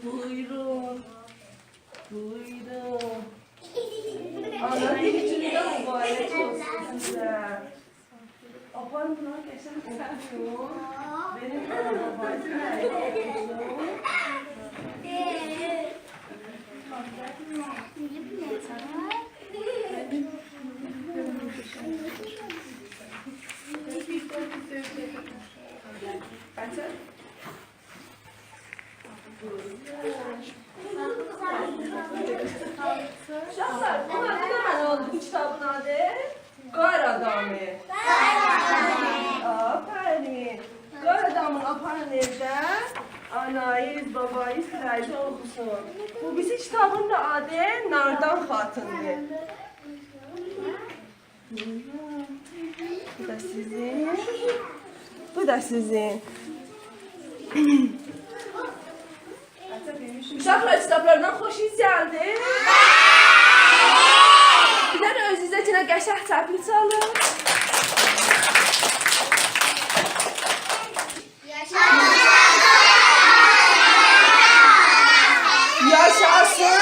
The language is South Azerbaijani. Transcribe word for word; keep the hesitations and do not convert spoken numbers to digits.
بویورون. بویورون. آنا دیلی گونو ده مبارک اولسون سیزه. آپارین بونلاری قشنگ اوخویون. وئرین آنا بابایا، اوخوسون. بچه. اوشاقلار، بو آدی نمنه اولدو بو کیتابین آدی؟ قار آدامی. آفرین. قار آدامین آپارین ائوده. آناییز، باباییز، سیراییزه اوخوسون. بو بیریسی کیتابین دا آدی ناردان خاتیندیر. بو دا سیزین. بو دا سیزین. اوشاقلار، کیتابلاردان خوشونوز گلدی؟ بیر دنه اؤزونوزه یئنه قشنگ چپیک چالین. یاشاسین!